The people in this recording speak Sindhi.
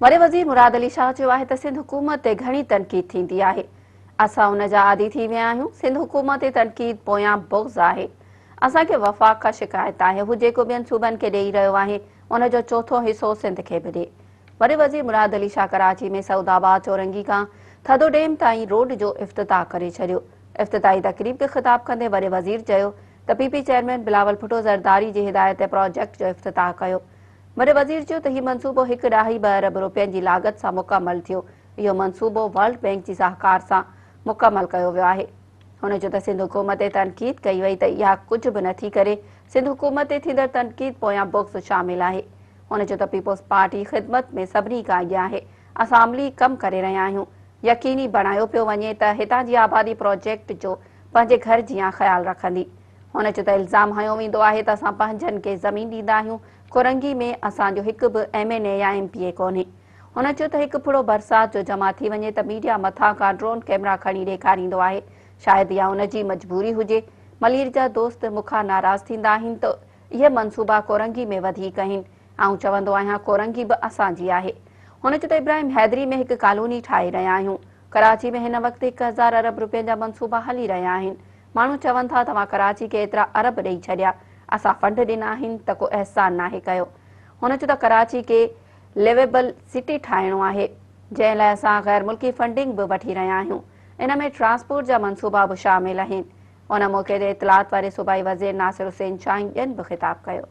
وڏي وزير مراد علي شاهه چيو آهي ته سنڌ حڪومت تي گهڻي تنقيد ٿيندي آهي، اسان ان جا عادي ٿي ويا آهيون، سنڌ حڪومت تي تنقيد پويان بغض آهي، اسان کي وفاق کان شڪايت آهي، هو جيڪو ٻين صوبن کي ڏئي رهيو آهي ان جو چوٿون حصو سنڌ کي به ڏئي. وڏي وزير مراد علي شاهه ڪراچي ۾ سعود آباد چورنگي کان ٿڌو ڊيم تائين روڊ جو افتتاح ڪري ڇڏيو. افتتاحي تقريب کي خطاب ڪندي وڏي وزير چيو ته P P chairman Bilawal Bhutto Zardari جي هدايت تي پراجيڪٽ جو افتتاح ڪيو. وڏي وزير چيو ته هي منصوبو هڪ ڏهائي ٻه ارب روپين جي لاڳت سان مڪمل ٿيو، اهو منصوبو ورلڊ بئنڪ جي سهڪار سان مڪمل ڪيو ويو آهي. هن چيو ته سنڌ حڪومت تي تنقيد ڪئي وئي ته اها ڪجهه به نٿي ڪري، سنڌ حڪومت تي ٿيندڙ تنقيد پويان بغض شامل آهي. هن چيو ته پيپلز پارٽي خدمت ۾ سڀني کان اڳيان آهي، اسان عملي ڪم ڪري رهيا آهيون، يقيني بڻايو پيو وڃي ته هتان جي آبادي پراجيڪٽ جو پنهنجي گهر جيان خيال رکندي. هن چيو ته الزام هنيو ويندو آهي ته اسان پنهنجن کي زمين ڏيندا آهيون، ڪورنگي ۾ اسان جو هڪ به ايم اين اي يا ايم پي اي ڪونهي. هن چيو ته هڪ ڦڙو برسات جو جمع ٿي وڃي ته ميڊيا مٿان کان ڊرون ڪئميرا کڻي ڏيکاريندو آهي، شايد اها ان جي مجبوري هجي. ملير جا دوست مون کان ناراض ٿيندا آهن ته اهي منصوبا ڪورنگي ۾ وڌيڪ آهن، آئون چوندو آهيان ڪورنگي به اسان جي آهي. هن چيو ته ابراهيم حيدري ۾ هڪ ڪالوني ٺاهي رهيا آهيون، ڪراچي ۾ هن وقت 1000 ارب روپين جا منصوبا هلي رهيا آهن، ماڻهو چون ٿا توهان ڪراچي کي ايترا ارب ڏئي ڇڏيا، اسان فنڊ ڏنا آهن ته ڪو احسان ناهي ڪيو. هن چيو ته ڪراچي کي ليويبل سٽي ٺاهڻو آهي، جنهن لاء اسان غيرملڪي فنڊنگ به وٺي رهيا آهيون، ان ۾ ٽرانسپورٽ جا منصوبا به شامل آهن. ان موقعي تي اطلاعات واري صوبائي وزير ناصر حسين شاهين ٻين به خطاب ڪيو.